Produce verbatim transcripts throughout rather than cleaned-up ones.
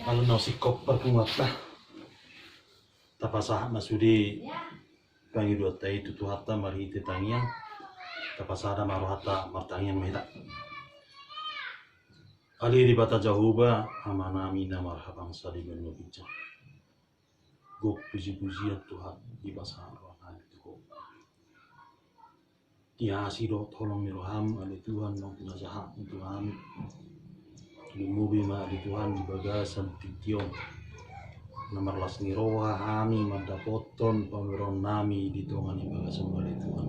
Alana singkop parpunguanta, tapasahat ma sude pangidoanta i tu Tuhanta marhite tangiang. Tapasada ma rohanta martangiang ma hita. Ale Debata Jahowa, Amanami na marhabangsa di banua ginjang, gok pujipujian Tuhan dipasahat rohanami tu Ho. Di asi dohot holong ni roham ale Tuhan naung pinasahatmu tu hami. Lumobi ma ale Tuhan di bagasan tingki on na marlas ni roha hami mandapothon pamoruonnami di tonga ni bagasonmu ale Tuhan.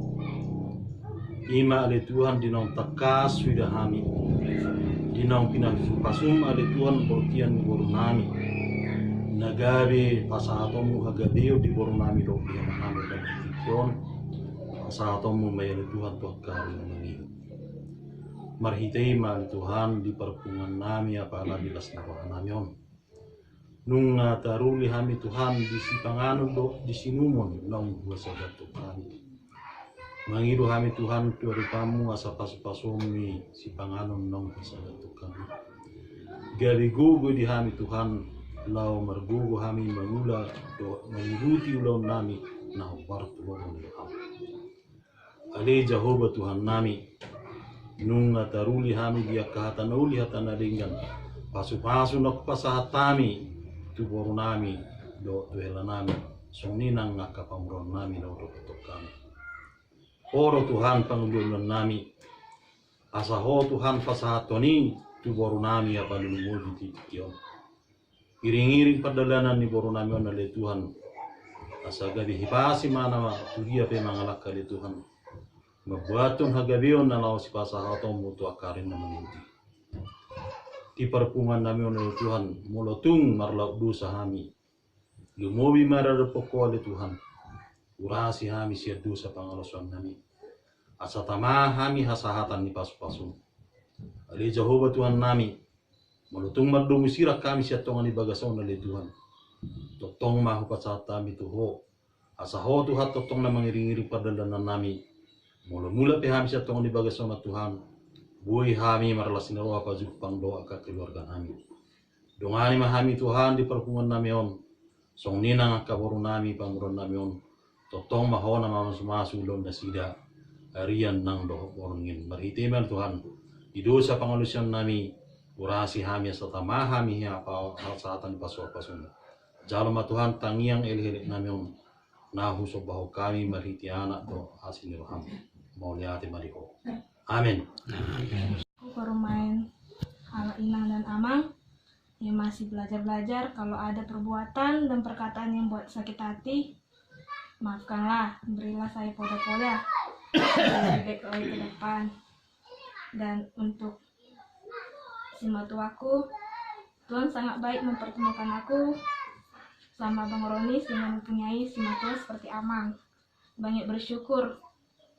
I ma ale Tuhan di naung tangkas huida hami, di naung pinasupasum ale Tuhan bortian ni borunami, na gabe pasahatonmu hagabeon di borunami dohot di anaknami on. Pasahatonmu ma i ale Tuhan tu angka ari na mangihut. Marhite i ma ale Tuhan di parpunguannami apala di las ni rohanami on. Nunga taruli hami Tuhan di sipanganon dohot di siinumon naung hupasahat tu hami. Mangido hami Tuhan tu adopanmu asa pasupasum i sipanganon naung hupasahat tu hami. Gabe gogo di hami Tuhan, laho margogo hami mangula dohot mangihut ulaonnami na hombar tu lomo ni roham. Ale Jahowa Tuhannami, nunga taruli hami di angka hata na uli hata na denggan, pasupasu na hupasahat hami tu borunami dohot tu helanami, songon i nang angka pamoruonnami na hudokhon hami. Ho do Tuhan panguluuluannami, asa Ho Tuhan pasahathon i tu borunami apala lumobi di tingki on. Iringiring pardalanan ni borunami on ale Tuhan, asa gabe hipasi ma na tu dia pe mangalangka ale Tuhan, mambuathon hagabeon na laho sipasahatonmu tu angka ari na mangihut i. Di parpunguannami on ale Tuhan, molo tung marlaok dosa hami, lumobi ma di adopan Ho ale Tuhan, urasi hami sian dosa pangalaosionami, asa tama hami hasahatan ni pasupasum. Ale Jahowa Tuhannami, molo tung mardomu sirang hami sian tonga ni bagas on ale Tuhan, tongtong ma hupasahat hami tu Ho, asa Ho Tuhan tongtong na mangiringiring pardalanannami. Molo mulak pe hami sian tonga ni bagas on Tuhan, boi hami marlas ni roha pajumpang dohot angka keluarganami. Dongani ma hami Tuhan di parpunguannami on, songon i nang angka borunami pamoruonnami on, tongtong ma Ho na mamasumasu ulaon nasida, arian nang dohot borngin. Marhite ma Tuhan, di dosa pangalaosionnami, urasi hami asa tama hami hasahatan ni pasupasum. Jalo ma Tuhan tangiang elekeleknami on, na husombahon hami marhite Anak dohot asi ni roham. Mauliate ma di Ho. Amen. Parumaen halak inang dan amang yang masih belajar-belajar, kalau ada perbuatan dan perkataan yang buat sakit hati, maafkanlah, berilah saya poda-poda, lebih baik lagi ke depan. Dan untuk simatuaku, Tuhan sangat baik mempertemukan aku sama Bang Roni sehingga mempunyai simatua seperti Amang. Banyak bersyukur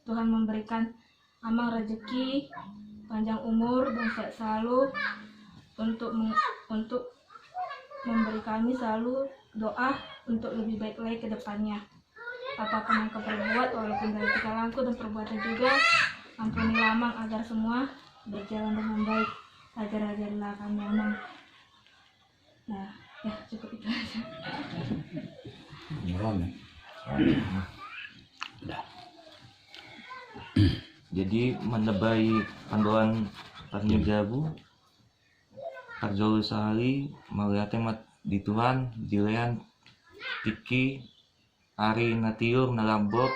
Tuhan memberikan Amang rezeki, panjang umur, dan sehat selalu untuk meng- untuk memberi kami selalu doa untuk lebih baik lagi ke depannya. Apapun yang kau perbuat, walaupun dari tingkah laku dan perbuatan juga, ampunilah Amang agar semua berjalan dengan baik. Ajar-ajarilah kami Amang. Nah, ya, cukup itu aja. Jadi, mandok baen pandohan parjabu, parjolo sahali, mauliate ma di Tuhan, dilehon tingki, ari na tiur na lambok,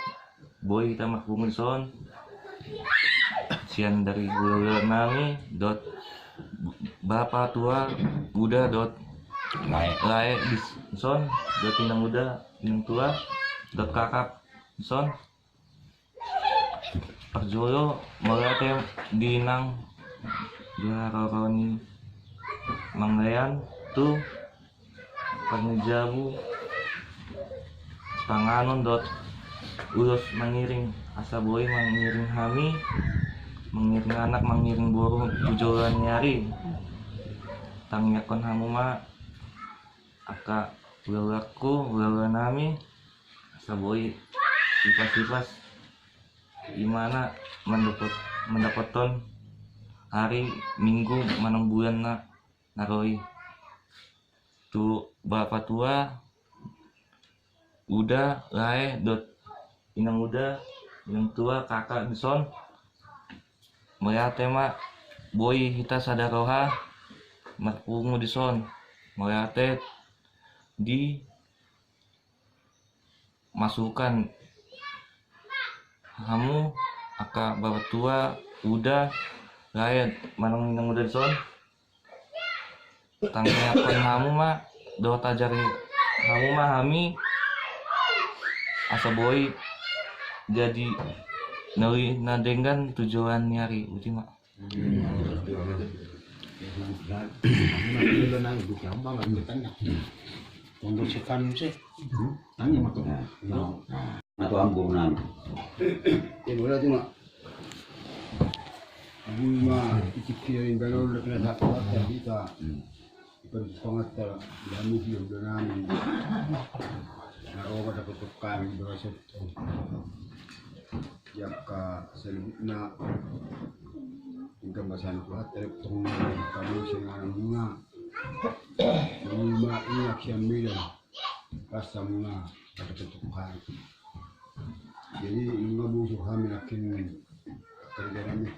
boi hita marpungu dison, sian dari hulahula nami, dohot bapa tua, uda, dohot lae dison, dohot inang uda, inang tua, dohot kakak dison. Parjolo, mauliate di inang, di haroro ni Mang Lean, tu parjabu, panganon dohot ulos mangiring, asa boi mangiring hami, mangiring anak, mangiring boru tu joloan ni ari. Tangiangkon hamu ma angka hulahulangku, hulahula nami, asa boi sipasipas, imana mandapot, mandapothon ari, minggu manang bulan na na ro i. tu bapatua, uda, lae, dohot inang uda, inang tua, kakak dison. Mauliate ma, boi hita sada roha marpungu dison. Mauliate di masukan hamu angka bapatua, uda, lae manang inang uda dison. Tangiangkon hamu ma dohot ajari hamu ma hami asa boi jadi na uli na denggan tu joloan ni ari. Uti ma. Atau ambo nami. Ima itikkina ni banon na pinasahat Tuhanta hita. Ipanjus panganta di hamu hulahula nami. Na ro ma dapot hami di bagasan di angka saluhutna. Ingkon basana Tuhanta dapot hami songon anak muna. Ima inang sian Medan. Pas samuna pada tutup hari. Jadi nunga busuk hami nangkin kerja nami.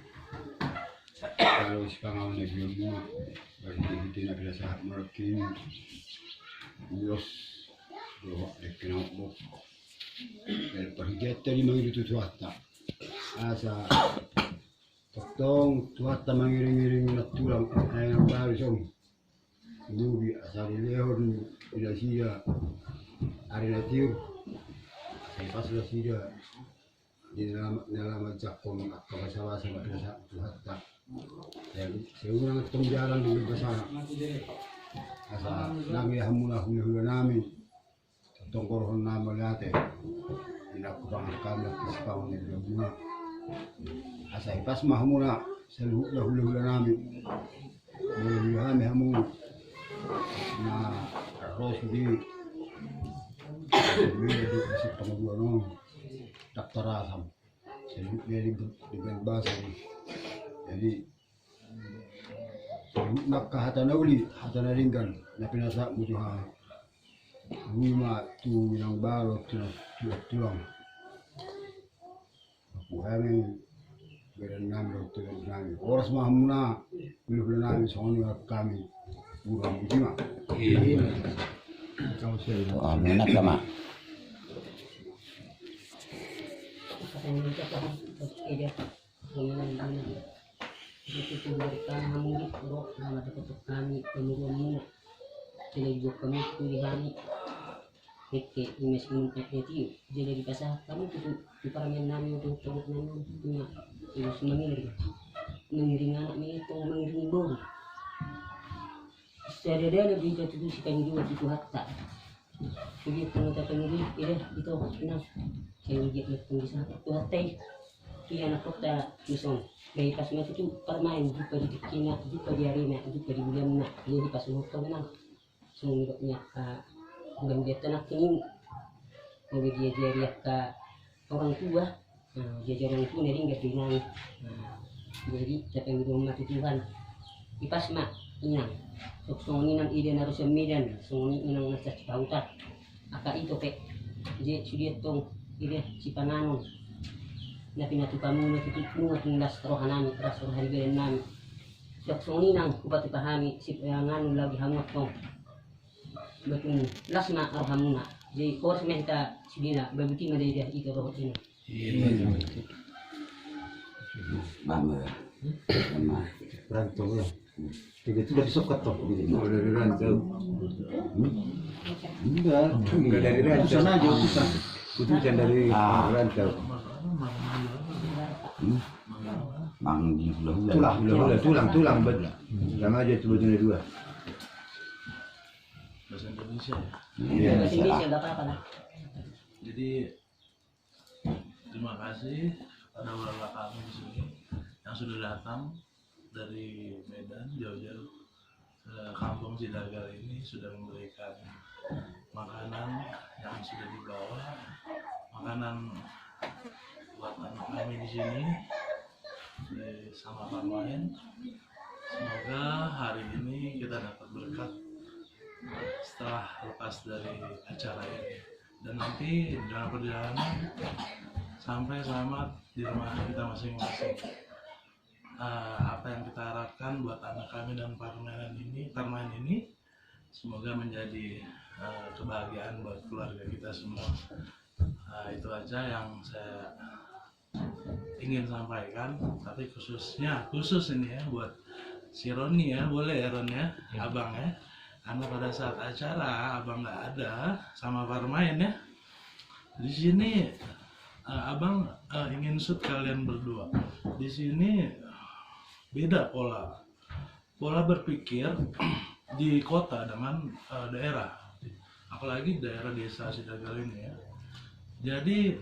Kalau sipanganon na biomuna, bagi hiti na pinasahat muna nangkin ulos dohot nangkin auk bok. Dari pahitian tadi mangido tu Tuhanta. Asa tongtong Tuhanta mangiring-iring na tulang, eh, na baru song. Lobi asa dilehon di nasida ari na tiur, asa ipas nasida di na lam-, na lam manjangkon angka basa-basa na pinasahat Tuhanta. Sai unang tong jalan di basa. Asa nami hamuna hulahula nami. Tongtong gorhon na mauliate. Inang hupangan hami nangkin sipanganon na biomuna. Asa ipas ma hamuna saluhutna hulahula nami. Molo hami hamu na ro sude. Molo di sipanganon on. Daptar asam. Jadi, jadi, jadi bahasa ni. Jadi, nangkin hata na uli, hata na denggan, na pinasahatmu tu hami. Ima tu inang baron, tu tulang. Aku hami, badan nami, tu tulang nami. Horas ma hamuna, hulahula nami, songon i ma hami. Ulang, ima. Ima. Amin, sama. Songon i ma di ro na madapothon hami pamoruonmuna. Jala dibuat hamu tu hami hehe, ima sinumpang na tio. Jala dipasahat hamu tu, tu parumaen nami, tu parumaen nami, ima, ima sumangiring. Mangiring anak ni tong mangiring boru. Sadadana do hita tutu sipangidoan tu Tuhanta. Jadi tong tapangido, ida, ito, inang. Sai dia na tong disahat Tuhanta i. Ia na kota dison. Ba ipas ma tutu parumaen, jumpa di tingkina, jumpa di arina, jumpa di bulanna. Jadi pas umur tong, inang. Songon i do nian, ah, bulan biasa nangkin i. Jadi diajari angka orang tua. Nah, jadi orang tua na denggan do inang. Nah, jadi tapangidohon ma tu Tuhan. Ipas ma inang. Songon i nang ida na ro sian Medan, songon i inang na sian Sipahutaon. Angka ito pe. Jadi sude tong ida sipanganon. Na pinatupa muna tutu, nunga tung las roha nami, las roha ni badan nami. Songon i nang hupatupa hami sipanganon laho di hamu tong. Ba tung las ma rohamuna. Jadi horas ma hita sudena, ba boti ma da ida ito dohot inang. Bang, bang. Rantau, ya. Tiga itu dari Sokat, toh. Oh, dari rantau. Enggak. Enggak dari rantau. Utusan aja, utusan. Utusan dari rantau. Bang, di hula-hula. Tulang, tulang, tulang, tulang, bet. Sama aja itu bajunya dua. Bahasa Indonesia, ya? Iya, bahasa Indonesia, nggak apa-apa lah. Jadi, terima kasih kepada warga kami di sini yang sudah datang dari Medan jauh-jauh ke Kampung Cidagal ini, sudah memberikan makanan yang sudah dibawa, makanan buat anak kami di sini, di, sama parumaen. Semoga hari ini kita dapat berkat. dari acara ini. Dan nanti dalam perjalanan sampai selamat di rumah kita masing-masing. Eh, apa yang kita harapkan buat anak kami dan parmaen ini, parmaen ini, semoga menjadi, eh, kebahagiaan buat keluarga kita semua. Eh, itu aja yang saya ingin sampaikan, tapi khususnya, khusus ini ya buat si Roni ya, boleh ya Ron ya, abang ya. Karena pada saat acara abang nggak ada sama parmaen ya. Di sini, eh, abang, eh, ingin shoot kalian berdua. Di sini beda pola, pola berpikir di kota dengan, eh, daerah. Apalagi daerah desa Sidagal ini ya. Jadi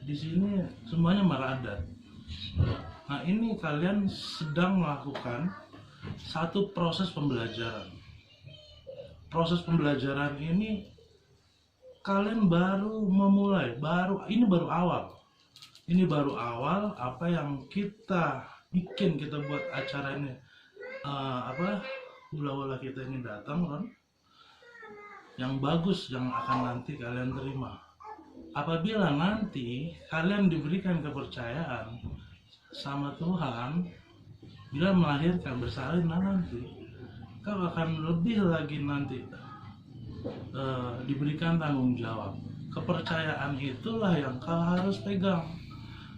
di sini semuanya maradat. Nah, ini kalian sedang melakukan satu proses pembelajaran. Proses pembelajaran ini kalian baru memulai, baru, ini baru awal. Ini baru awal apa yang kita bikin, kita buat acara ini, eh, apa, hula-hula kita ini datang, Ron. Yang bagus yang akan nanti kalian terima. Apabila nanti kalian diberikan kepercayaan sama Tuhan, bila melahirkan, bersalin, nah, nanti kau akan lebih lagi nanti, eh, diberikan tanggung jawab. Kepercayaan itulah yang kau harus pegang.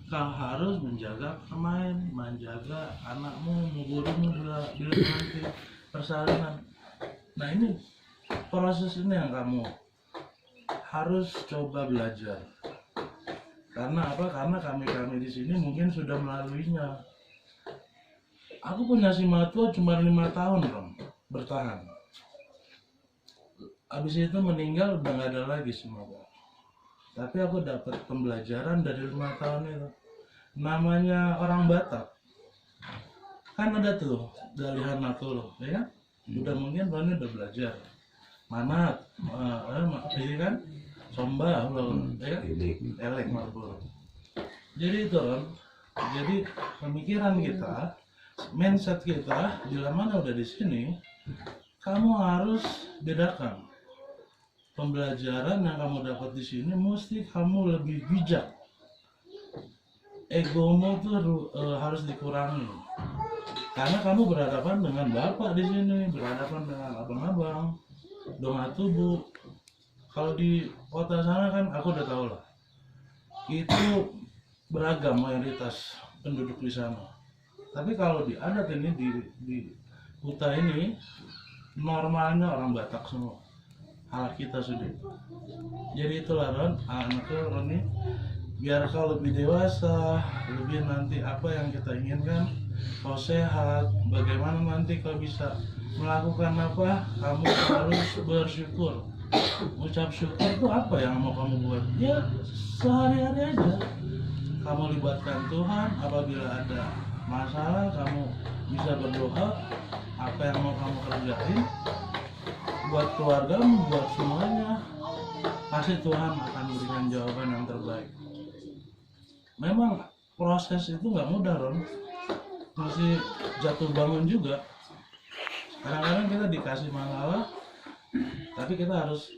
Kau harus menjaga parmaen, menjaga anakmu, borumu bila, bila nanti persalinan. Nah, ini proses ini yang kamu harus coba belajar. Karena apa? Karena kami-kami di sini mungkin sudah melaluinya. Aku punya si matua cuma lima tahun, Ron, bertahan. Habis itu meninggal, udah nggak ada lagi si matua. Tapi aku dapat pembelajaran dari lima tahun itu. Namanya orang Batak, kan ada tuh dalihan natul, ya kan? Udah, mungkin Roni udah belajar. Manat, eh, eh, ma-, ini kan? Somba, ulah, ya kan? Elek. Elek, Marlboro. Jadi itu, Ron. Jadi pemikiran kita, mindset kita, bila mana udah di sini, kamu harus bedakan. Pembelajaran yang kamu dapat di sini mesti kamu lebih bijak. Egomu tuh ru-, eh, harus dikurangi. Karena kamu berhadapan dengan bapak di sini, berhadapan dengan abang-abang, dongan tubu. Kalau di kota sana kan aku udah tahu lah. Itu beragam mayoritas penduduk di sana. Tapi kalau di adat ini, di, di huta ini, normalnya orang Batak semua. Halak kita sudah. Jadi itulah, Ron, anakku Roni, biar kau lebih dewasa, lebih nanti apa yang kita inginkan, kau sehat, bagaimana nanti kau bisa melakukan apa, kamu harus bersyukur. Ucap syukur itu apa yang mau kamu buat? Ya, sehari-hari aja. Kamu libatkan Tuhan, apabila ada masalah, kamu bisa berdoa, apa yang mau kamu kerjain, buat keluargamu, buat semuanya, pasti Tuhan akan berikan jawaban yang terbaik. Memang proses itu nggak mudah, Ron. Masih jatuh bangun juga. Kadang-kadang kita dikasih masalah, tapi kita harus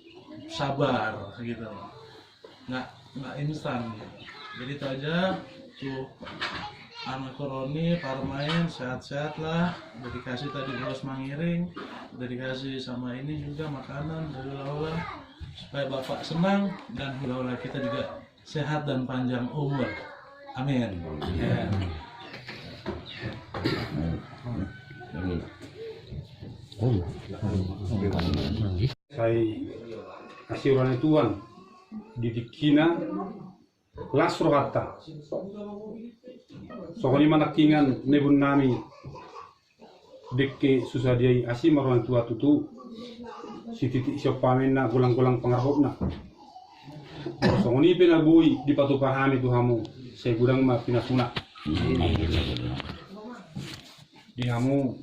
sabar gitu loh. Nggak, nggak instan gitu. Jadi itu aja tuh, anakku Roni, parmaen, sehat-sehat lah. Udah dikasih tadi ulos mangiring, udah dikasih sama ini juga makanan dari hula-hula, supaya bapak senang dan hula-hula kita juga sehat dan panjang umur. Amin. Sai asi roha ni Tuhan di tingkina las rohanta. Songon i ma nangkiningan nebun nami, dengke susah dia i, asi ma roha ni Tuhan tutu. Sititi siompa ma inna, golang-golang pangarahutna. Songon i pe na boi dipatupa hami tu hamu, sai godang ma pinasuna di hamu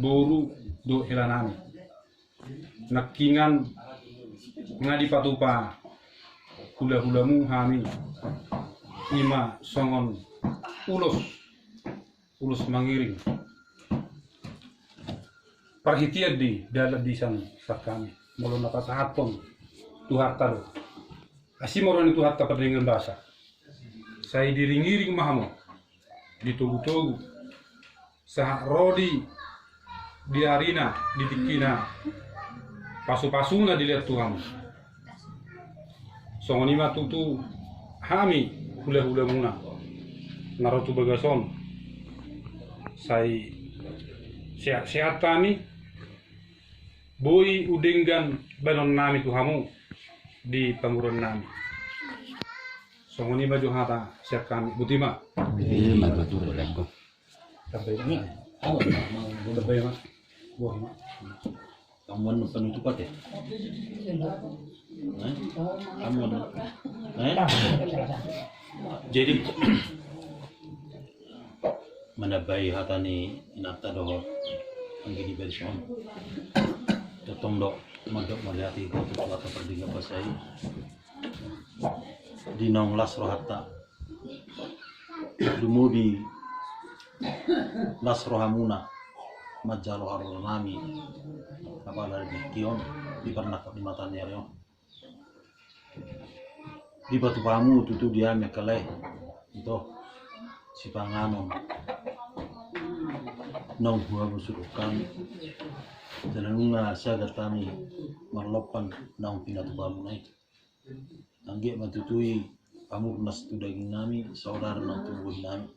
boru dohot hela nami. Nangkiningan nga dipatupa hula-hulamu hami, i ma songon ulos, ulos mangiring. parhitean di dalan di sian hami, molo na pasahathon Tuhanta do. Asi ma roha ni Tuhanta pardenggan basa. Sai diiringiring ma hamu, ditogutogu, sahat ro di, di arina, di tingkina, pasupasuna dilehon tu hamu. Songon i ma tutu hami hulahulamuna na ro tu bagas on. Sai sehatsehat hami, boi hudenggan bahenonnami tu hamu di pamoruonnami. Songon i ma jo hata sian hami, botima. Tambai ma. Tambai ma. Buah ma. Pamoruon panutup ate. Pamoruon. Jadi manambai hata ni inanta dohot anggi ni bagas on. Tongtong do mandok mauliate tu Tuhanta pardenggan basa i. Di naung las rohanta, lumobi las rohamuna manjalo haroronami apala di tingki on, di parnangkok ni mataniari on. Dipatupa hamu tutu di hami angka lae, ito, sipanganon naung huhamu suruhon. Jala nunga sagat hami marlompan naung pinatupa hamuna i. Anggiat ma tutu i pamurnas tu dagingnami, saudara naung tu bohinami.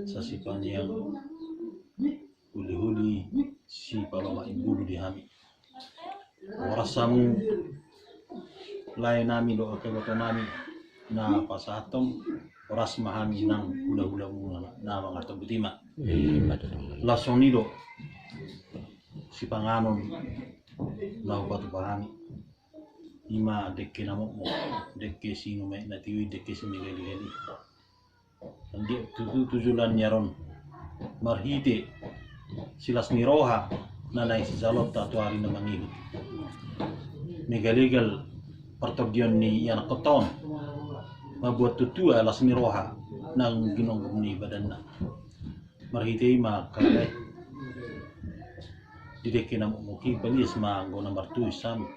Sasipaniang hulihuli sipalomak imbulu di hami. Horas hamu laenami dohot angka ibotonami na pasahathon, horas ma hami nang hulahulamuna na mangartong, botima. Laos songon i do sipanganon na hupatupa hami. Ima dengke na mokmok, dengke sinumaek na tio i, dengke simegaligaliga. Anggiat tutu tu joloan ni ari on marhite silas ni roha na naeng sijaloonta tu ari na mangihut, megalegal partondion ni ianakhonta on, mamboan tua las ni roha nang ginomgom ni badanna. Marhite i ma angka lae, di dengke na mokmok i palias ma anggo na martuis hami.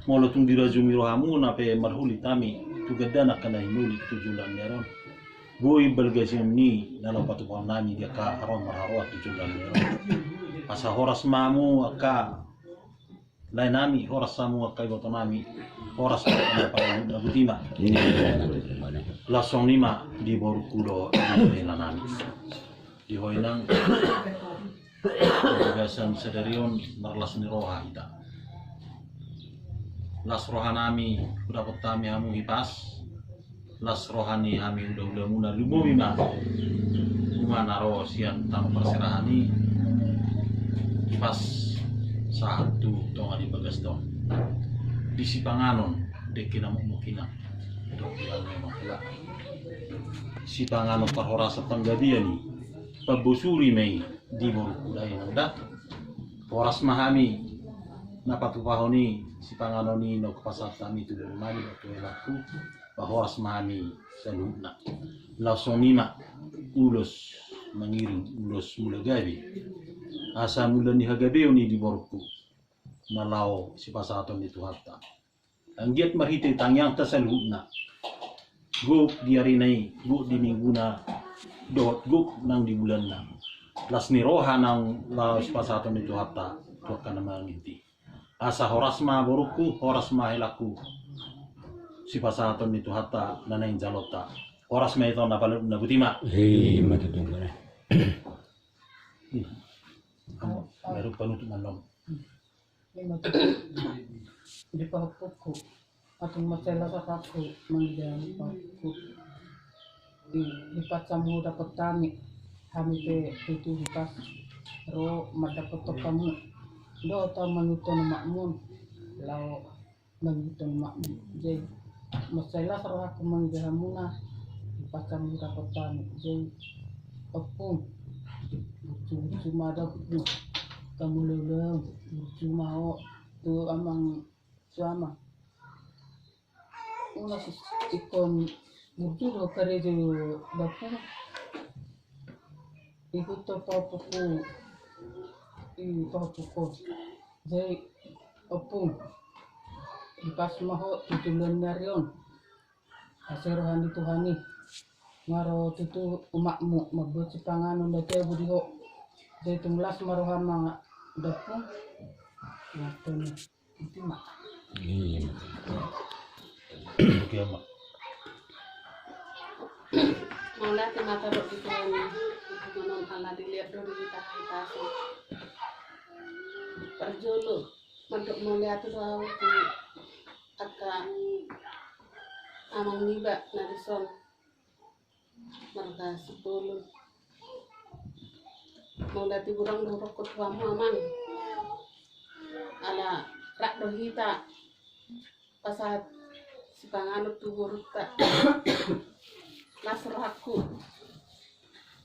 Molo tung dirajumi rohamuna pe marhulit hami tu gandana angka na hinoli tu joloan ni ari on, boi balga sian i na laho patupahon hami di angka haroa marharoa tu joloan ni ari on. Asa horas ma hamu angka laenami, horas hamu angka ibotonami, horas ma hamu angka ibotonami, botima. Laos songon i ma di borungku dohot di inanami. Di ho inang, di bagasan sadari on marlas ni roha hita. Las rohanami hudapot hami hamu Hipas, las roha ni hami hulahulamuna, lumobi ma nunga na ro sian tano parserahan i, Hipas, sahat tu tonga ni bagas on. Di sipanganon dengke na mokmok i, inang, dohot di hamu amang hela, sipanganon parhorasan panggabean i, pambosuri ma i di borungku da, inang da. Horas ma hami na patupahon i, sipanganon i na hupasahat hami tu borunami dohot tu helangku, ba horas ma hami saluhutna. Laos songon i ma ulos mangiring, ulos mula gabe, asa mula ni hagabeon i di borungku na laho sipasahaton ni Tuhanta. Anggiat marhite tangiangta saluhutna, gok di arina i, gok di mingguna, dohot gok nang di bulanna, las ni roha naung laho sipasahaton ni Tuhanta tu angka na mangihut i. Asa horas ma borungku, horas ma helangku, sipasahaton ni Tuhanta na naeng jaloonta. Horas ma, ito, na palu, na botima. Ima tutu. Ima, baru panutup manom. Ima tutu. Di pahompuku, atung mansai las rohangku mangida pahompuku. Di, di Hipas hamu dapot hami, hami pe tutu Hipas ro mandapothon hamu. Dohot ahu mangihuthon omakmu, laho mangihuthon omakmu. Jadi mansai las rohangku mangida hamuna, Hipas hamu dapot hami. Jadi ompung, burju, burju ma da ompung. Hamu lae, lae, burju ma ho tu amang, tu amang. Unang ingkon burju do karejo da ompung. Ihuthon pahompuku Di pahompu ho. Jadi ompung, dipas ma ho tu joloan ni ari on. Asa roha ni Tuhan i ma ro tutu umakmu, mambuat sipanganon na tabo di ho. Jadi tung las ma roham, Amang Dampung. Nah, tong. Iti ma. Iya. Oke, Mak. Mauliate ma taruhon di Tuhan i, di tonga on ala dilehon do di hita hita so. Parjolo, mandok mauliate do ahu tu angka amang niba na dison. Marga Sipulun. Mauliate godang do hurokkon tu hamu, Amang. Ala rap do hita pasahat sipanganon tu borunta. Las rohangku.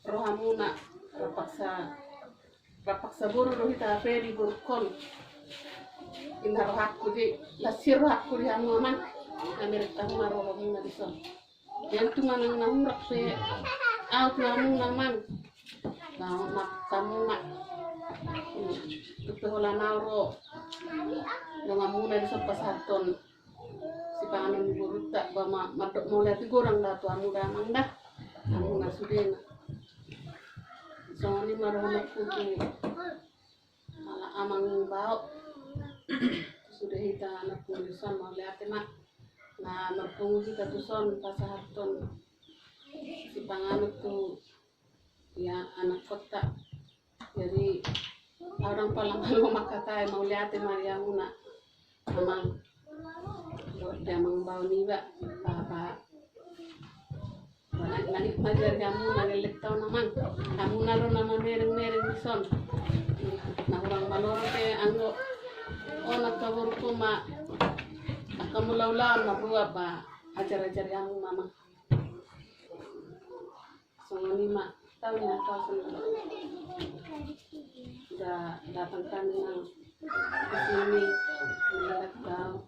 Rohamuna, rap paksa, rap paksa boru do hita hape di borungkon. Inna rohangku di, las rohangku di hamu, Amang. Na mereng hamu ma rohamuna dison. Jadi tung manang na hurang pe ahu tu hamuna, Amang. Na, na hamuna. Hmm. Tung pe holan ahu ro donganmuna dison pasahathon sipanganon ni borunta, ba ma, mandok mauliate godang da tu hamu da, Amang, da. Hamuna sudena. Songon i ma dohononku tu Ala amang bao. Sude hita anak tuson, mauliate ma. Na marpungu hita tuson pasahathon sipanganon tu ia anakkonta. Jadi ahu ndang pala malo mangkatai, mauliate ma di hamuna amang. Dohot di amang bao niba, papa. Nangkin ma jari hamuna leleng taon, amang. Hamuna do na mamereng-mereng dison. Na hurang maloro pe anggo on angka borungku ma angka mula-ulaon marrua, ba ajar-ajari hamu ma, amang. Songon i ma, taon ni angka songon i. Sudah datang kami nang di sini melihat kau.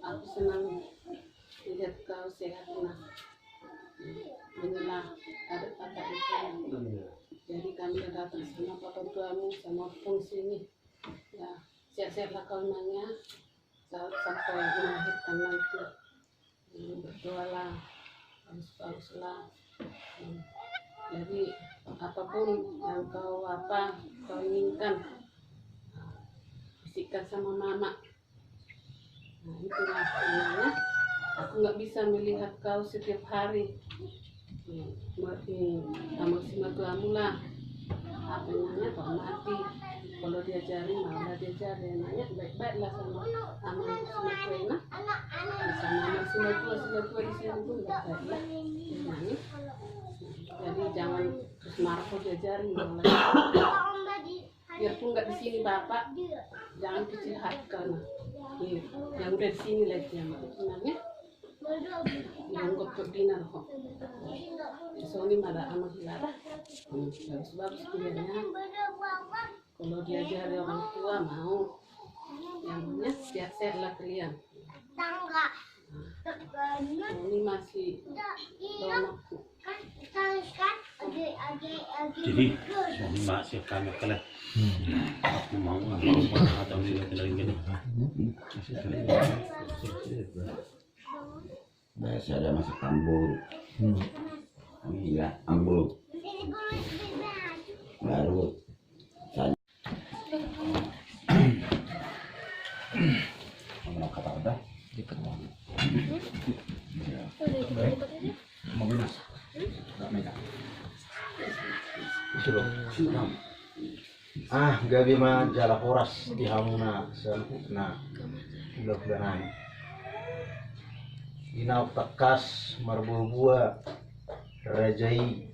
Aku senang melihat kau sehat, nak. Inilah adat Batak itu. Jadi kami sudah datang sama papa tuamu, sama ompung sini. Ya, sehat-sehatlah kau, Nang, ya. Sa-, sampai melahirkan nanti. Hmm, berdoalah, bagus-baguslah. Hmm. Jadi apapun yang kau, apa, kau inginkan, bisikkan sama mama. Nah, itulah sebenarnya. Aku nggak bisa melihat kau setiap hari. Hmm, berarti amang simatuamu lah. Apa namanya, kau mati. Kalau diajari, maulah diajari. Nanya baik-baiklah sama amang simatua, nah. Sama amang simatua, simatua di sini pun baik-baiklah. Nah, jadi jangan terus marah, kau diajari, maulah. Biarpun nggak di sini bapak, jangan kecil hati kau, nah. Iya, yang udah di sini lah itu yang penting, ya. Yang gotok dinar kok. Songon i ma da, amang, hilara. Hmm, bagus-bagus kuliahnya. Kalau diajari orang tua mau. Yang punya sehat-sehatlah kalian. Ini masih doaku. Jadi, masih kami kalian. Aku mau, aku mau, atau ini lagi, lagi gini. Biasa ada masuk tambur. Hmm. Iya, ambul. Baru. Mana kata ada? Lipat. Iya. Mau belum? Nggak megang. Sudah. Sudah. Ah, gabe ma jala horas di hamuna saluhutna hulahula nami. Di naung tangkas marboaboa raja i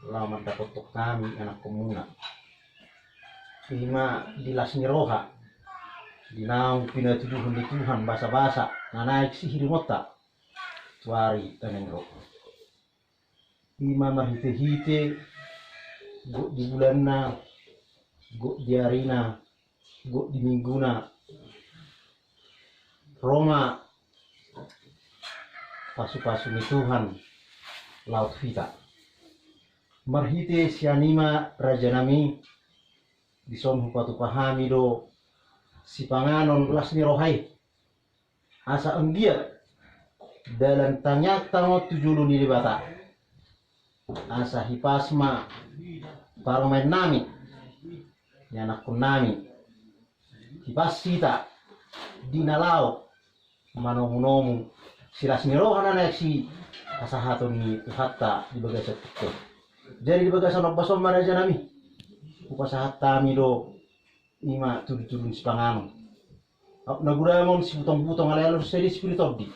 laho mandapothon hami anakkonmuna. I ma di las ni roha, di naung pinatuduhon ni Tuhan basabasa na naeng sihiringonta tu ari na naeng ro. I ma marhitehite gok di bulanna, gok di arina, gok di mingguna, ro ma pasupasu ni Tuhan laho tu hita. Marhite sian i ma, raja nami, Dison hupatupa hami do sipanganon las ni roha i. Asa anggiat dalan tangiangta on tu jolo ni Debata. Asa hipas ma parumaennami, ianakkonnami. Hipas hita di na laho manomunomu silas ni roha na naeng sipasahaton ni Tuhanta di bagasan tingki on. Jadi di bagasan ombas on ma rajanami, hupasahat hami do i ma tudutudu ni sipanganon. Aut na gurangon sibutongbutong, alai alus sedi sipir ni tondi.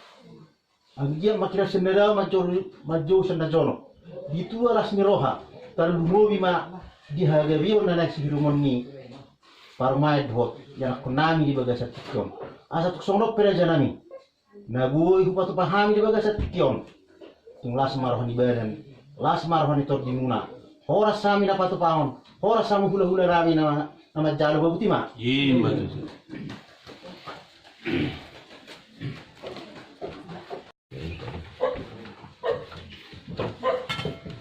Anggiat ma hiras sian na dao manjou, manjou sian na jonok. Di tua las ni roha, tarlumobi ma di hagabeon na naeng sihirumon ni parumaen dohot ianakkonnami di bagasan tingki on. Asa tung songon on pe rajanami, na boi hupatupa hami di bagasan tingki on, tung las ma roha ni badan, las ma roha ni tondimuna. Horas hami na patupahon, horas hamu hulahulanami na, na manjalo. Botima. Ima tutu.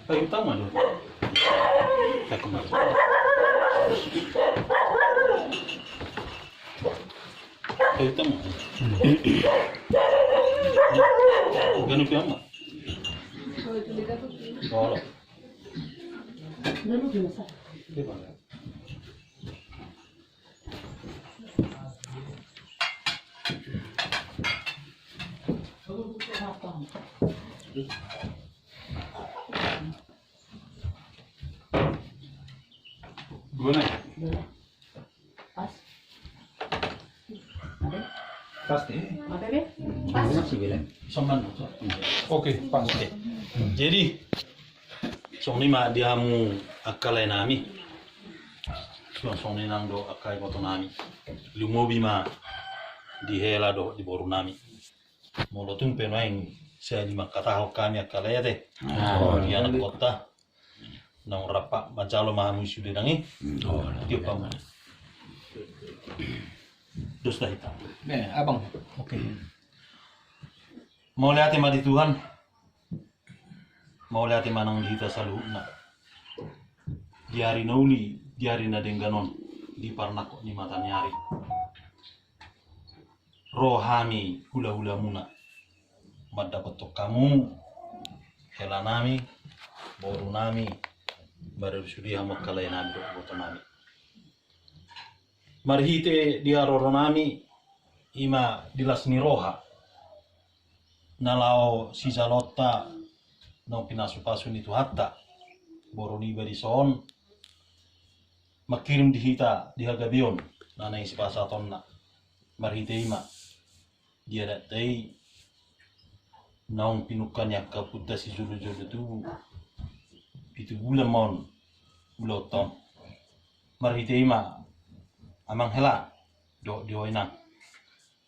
Ayo, utama dulu. Ayo, utama. Ganu piama. Kalau. Dua na. Pas. Pas deh. Oke, pas. Jadi songon i ma di hamu angka laenami. Suang songon i nang do angka ibotonami. Lumobi ma di hela dohot di borunami. Molo tung pe nuaeng sai mangkatahon hami angka lae ate. Di anakkonta. Naung rap manjalo ma hamu sude nang i. Tiop hamu. Dos da hita. Abang. Oke. Mauliate ma di Tuhan. Mauliate ma nang di hita saluhutna. Di ari na uli, di ari na denggan on, di parnangkok ni mataniari, ro hami hulahulamuna mandapothon hamu, helanami, borunami, baru sude hamu angka laenami dohot ibotonami. Marhite di haroronami, i ma di las ni roha na laho sijaloonta naung pinasupasu ni Tuhanta, boru niba dison mangkirim di hita di hagabeon na naeng sipasahatonna. Marhite i ma di adatta i naung pinungka ni angka ompunta sijolojolo tubu, pitu bulan ma on ulaonta on. Marhite i ma amang hela dohot di ho inang,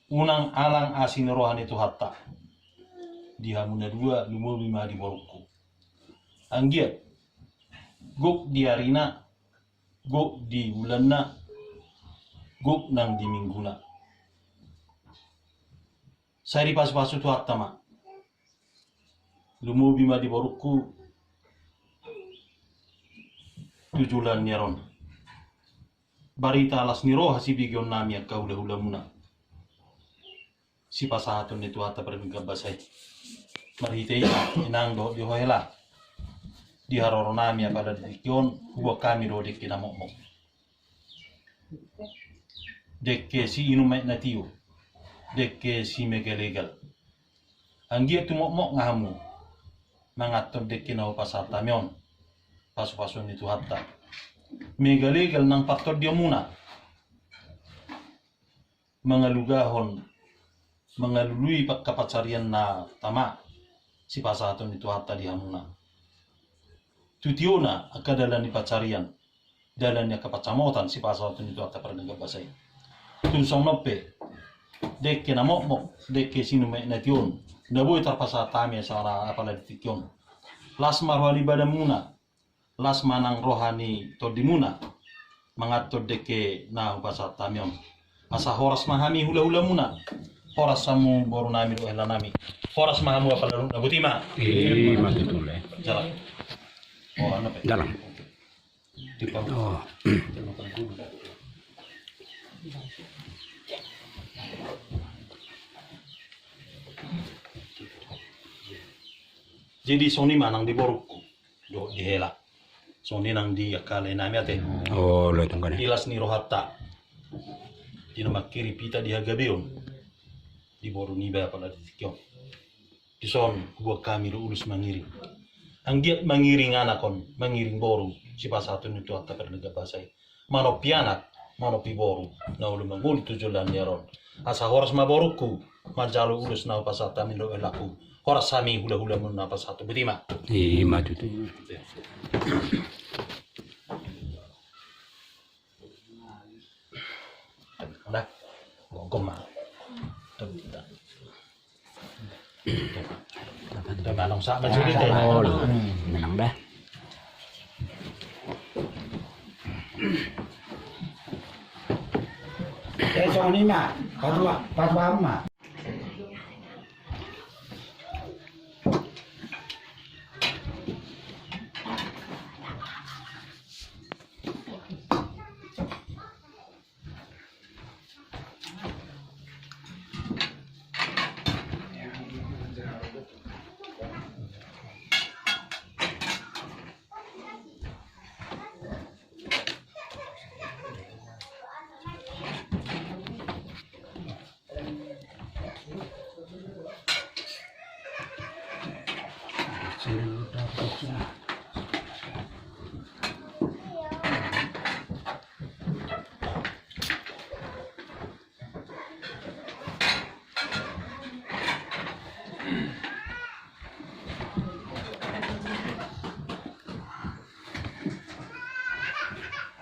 unang alang asi ni roha ni Tuhanta di hamu na dua, lumobi ma di borungku. Anggiat gok di arina, gok di bulanna, gok nang di mingguna. Sai dipasupasu Tuhanta ma. Lumobi ma di borungku tu joloan ni ari on. Barita las ni roha sibegeonnami angka hulahulamuna sipasahaton ni Tuhanta pardenggan basa i. Marhite i ma inang dohot di ho hela, di haroronami apala di tingki on, huboan hami do dengke na mokmok. Dengke siinum aek na tio, dengke simegalegal. Anggiat tumokmok nga hamu manganhon dengke na hupasahat hami on, pasupasu ni Tuhanta. Megalegal nang partondionmuna mangalugahon, mangalului angka pansarian na tama sipasahaton ni Tuhanta di hamuna. Tu tiona angka dalan ni pansarian, dalan ni angka pansamotan sipasahaton ni Tuhanta pardenggan basa i. Tung songon on pe, dengke na mokmok, dengke siinum aek na tio on na boi tarpasahat hami asa apala di tingki on. Las ma roha ni badanmuna, las ma nang roha ni tondimuna manganhon dengke na hupasahat hami on. Asa horas ma hami hulahulamuna, horas hamu borunami dohot helanami, horas ma hamu apala dohot na boti ma. Ima tutu. Jalan. Oh, anu pe. Jalan. Tipa. Oh. Jadi songon i ma nang di borungku dohot di hela. Songon i nang di angka lae nami ate. Oh, lae tongga ni. Di las ni rohanta. Di na mangkirim hita di hagabeon. Di boru niba apala di tingki on. Dison hubuat hami do ulos mangiring. Anggiat mangiring anak on, mangiring boru, sipasahaton ni Tuhanta pardenggan basa i. Manompi anak, manompi boru, na olo mangolu tu joloan ni ari on. Asa horas ma borungku, manjalo ulos na hupasahat hami dohot helaku. Horas hami hulahula muna pasahat tu botima. Ima tutu. Nah, gomgom ma. Tuh, kita. Tuh, manang sama juga deh. Oh, menang dah. Eh, songon i ma, patua, patua ma.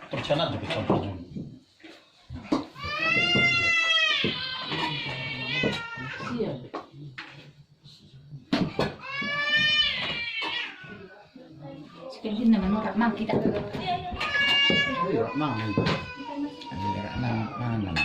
Perjalanan juga contoh dulu. Sekarang ini nama norak mang kita. Norak mang. Norak mang, mang, mang.